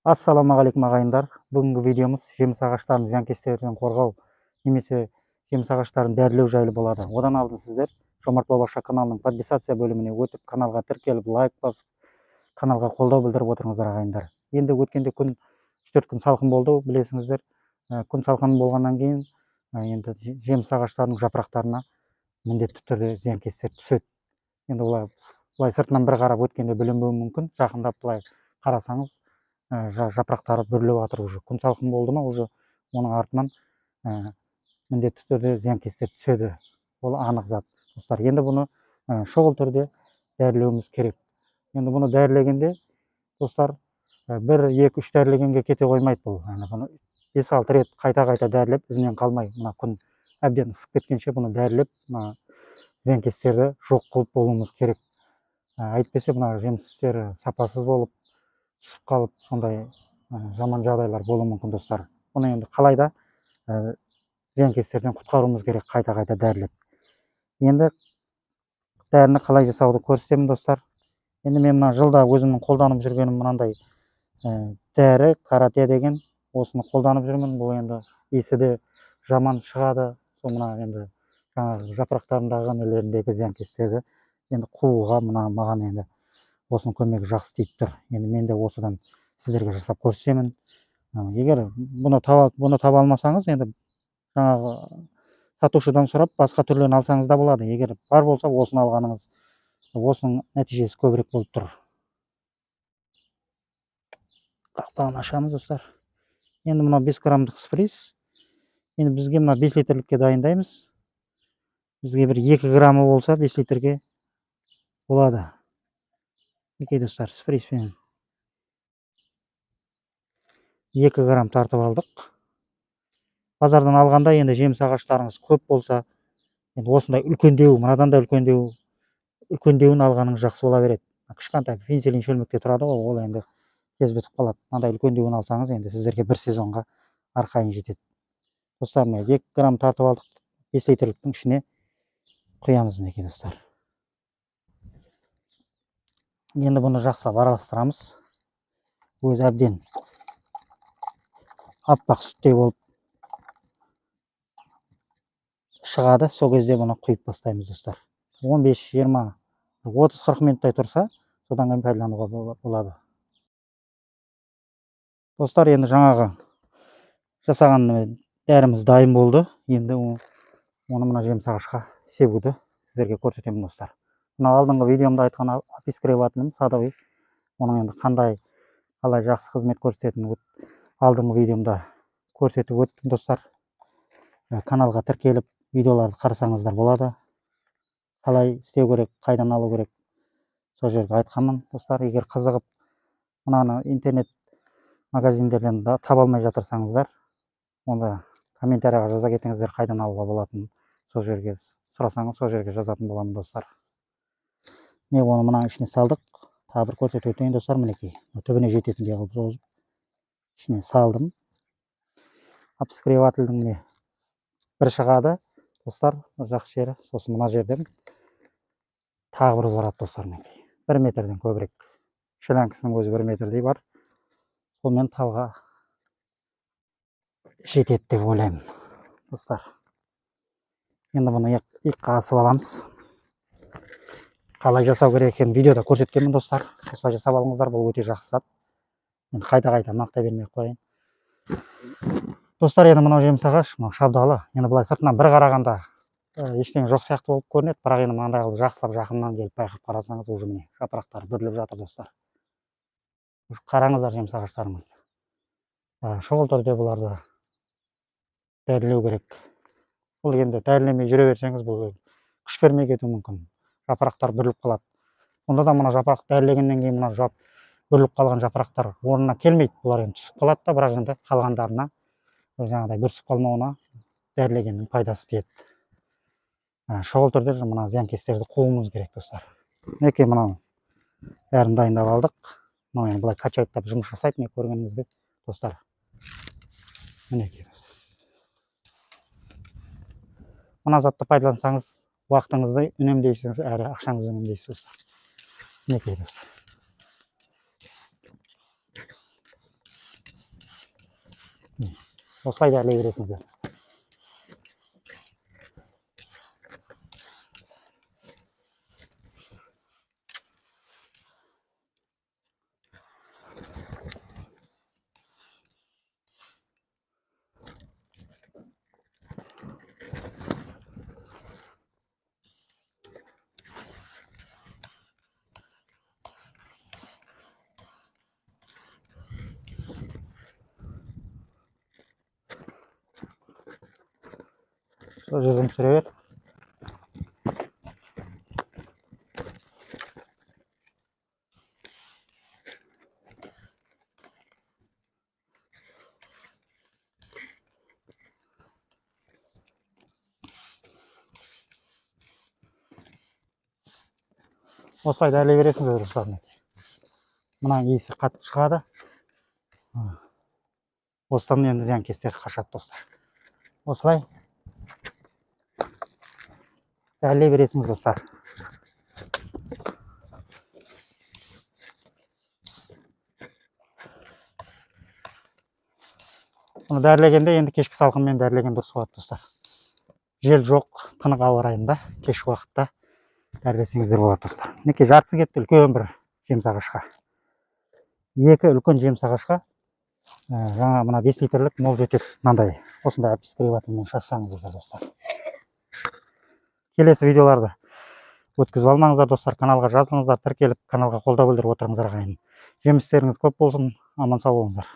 Ассалаумағалейкум, ағайындар. Бүгінгі видеомыз жеміс ағаштарын зиянкестерден қорғау немесе жеміс ағаштарын дәрілеу жайлы болады. Одан алдын сіздер Жомарт Бау-бақша каналының подписаться бөліміне өтіп, каналға тіркеліп, лайк басып, каналға қолдау білдіріп отырыңыздар, ағайындар. Енді өткенде күн 3-4 күн салқын болды, білесіңіздер. Күн салқын болғаннан кейін енді жеміс ағаштарының жапырақтарына міндетті түрде зиянкестер түседі. Енді олар былай сыртынан бір қарап өткенде білінбеуі мүмкін. Жақындап былай қарасаңыз, жапырақтары бүрлеп жатыр уже. Күн салқын болды ма, уже оның артынан міндетті түрде зиянкестер түседі. Ол анық зат, достар. Енді бұны шұғыл түрде дәрілеуіміз керек. Енді бұны дәрілегенде, достар, 1, 2, 3 дәрілегенге кете қоймайды бұл. Яғни бұны 5-6 рет қайта-қайта дәрілеп, ізінен қалмай, мына күн әбден ысып кеткенше бұны дәрілеп, мына зиянкестерді жоқ қылып болуымыз керек. Әйтпесе мына жемістері сапасыз болып түсіп қалып, сондай жаман жағдайлар болуы мүмкін, достар. Бұны енді қалай да зиянкестерден құтқаруымыз керек, қайта-қайта дәрілеп. Енді дәріні қалай жасауды көрсетемін, достар. Енді мен мына жылда өзімнің қолданып жүргенім мынандай дәрі, карате деген, осыны қолданып жүрмін. Бұл енді иісі де жаман шығады. Сол мына енді жаңағы жапырақтарындағы нелеріндегі зиянкестерді енді қууға мына маған енді осының көмегі жақсы тиіп тұр. Енді мен де осыдан сіздерге жасап көрсетемін. Егер бұны таба алмасаңыз, енді жаңағы сатушыдан сұрап басқа түрлерін алсаңыз да болады. Егер бар болса, осыны алғаныңыз, осының нәтижесі көбірек болып тұр. Қақпағын ашамыз, достар. Енді мына 5 граммдық спрейс. Енді бізге мына 5 литрлікке дайындаймыз. Бізге бір 2 граммы болса 5 литрге болады. Мінекей, достар, спрейспен 2 грамм тартып алдық. Базардан алғанда енді жеміс ағаштарыңыз көп болса, енді осындай үлкендеу, мынадан да үлкендеу, үлкендеуін алғаныңыз жақсы бола береді. Кішкентай пенсилин шөлмекте тұрады ғой, ол енді тез бітіп қалады. Мынандай үлкендеуін алсаңыз, енді сіздерге бір сезонға арқайын жетеді. Достар, міне 2 грамм тартып алдық, 5 литрліктің ішіне құямыз, мінекей, достар. Енді бұны жақсылап араластырамыз. Өзі әбден аппақ сүттей болып шығады. Сол кезде бұны құйып бастаймыз, достар. 15, 20, 30, 40 минуттай тұрса, содан кейін пайдалануға болады. Достар, енді жаңағы жасаған дәріміз дайын болды. Енді оны мына жеміс ағашқа себуді сіздерге көрсетемін, достар. Мына алдыңғы видеомда айтқан опискребателім садовый, оның енді қалай жақсы қызмет көрсететінін алдыңғы видеомда көрсетіп өттім, достар. Каналға тіркеліп видеоларды қарасаңыздар болады. Қалай істеу керек, қайдан алу керек, сол жерге айтқанмын, достар. Егер қызығып мынаны интернет магазиндерден таба алмай жатырсаңыздар, онда комментарияға жаза кетіңіздер, қайдан алуға болатынын сол жерге сұрасаңыз, сол жерге жазатын боламын, достар. Міне, оны мынаның ішіне салдық. Тағы бір көрсетіп өтейін, достар, мінекей. Түбіне жететіндей қылып созып ішіне салдым. Опскребательдің міне бір шығады, достар, жақсы жері. Сосын мына жерден тағы бір ұзарады, достар, мінекей. 1 метрден көбірек. Шлангісінің өзі 1 метрдей бар. Сонымен талға жетеді деп ойлаймын, достар. Енді бұны иыққа асып аламыз. Қалай жасау керек екенін видеода көрсеткенмін, достар. Осылай жасап алыңыздар, бұл өте жақсы зат. Енді қайта-қайта мақтай бермей ақ қояйын. Достар, енді мынау жеміс ағаш, мынау шабдалы. Енді былай сыртынан бір қарағанда ештеңе жоқ сияқты болып көрінеді, бірақ енді мынандай қылып жақсылап жақыннан келіп байқап қарасаңыз, уже міне жапырақтары бүріліп жатыр, достар. Қараңыздар жеміс ағаштарыңызды. Шұғыл түрде бұларды дәрілеу керек. Бұл енді дәрілемей жүре берсеңіз, бұл күш бермей кетуі мүмкін. Жапырақтар бүріліп қалады. Онда да мына жапырақ дәрілегеннен кейін мына бүріліп қалған жапырақтар орнына келмейді. Бұлар енді түсіп қалады да, бірақ енді қалғандарына жаңағыдай бүрісіп қалмауына дәрілегеннің пайдасы тиеді. Шұғыл түрде мына зиянкестерді қууымыз керек, достар. Мінекей, мынау бәрін дайындап алдық. Мынау енді былай качайттап жұмыс жасайды, міне көргеніңіздей, достар. Мінекей, достар. Мына затты пайдалансаңыз, уақытыңызды үнемдейсіз, әрі ақшаңызды үнемдейсіз, достар. Мінекей, достар. Осылай дәрілей бересіңіздер. Сол жерден түсіре бер. Осылай дәрілей бересіңдер достар. Мынаның иісі қатты шығады. Осыдан енді зиянкестер қашады достар. Осылай дәрілей бересіңіз достар. Бұны дәрілегенде енді кешкі салқынмен дәрілеген дұрыс болады достар. Жел жоқ, тынық ауа райында кешкі уақытта дәрілесеңіздер болады достар. Мінекей жартысы кетті үлкен бір жеміс ағашқа. Екі үлкен жеміс ағашқа жаңа мына 5 литрлік мол жетеді. Мынандай осындай опрыскивательмен шашсаңыздар достар. Келесі видеоларды өткізіп алмаңыздар достар. Каналға жазылыңыздар, тіркеліп, каналға қолдау білдіріп отырыңыздар ағайын. Жемістеріңіз көп болсын, аман сау болыңыздар.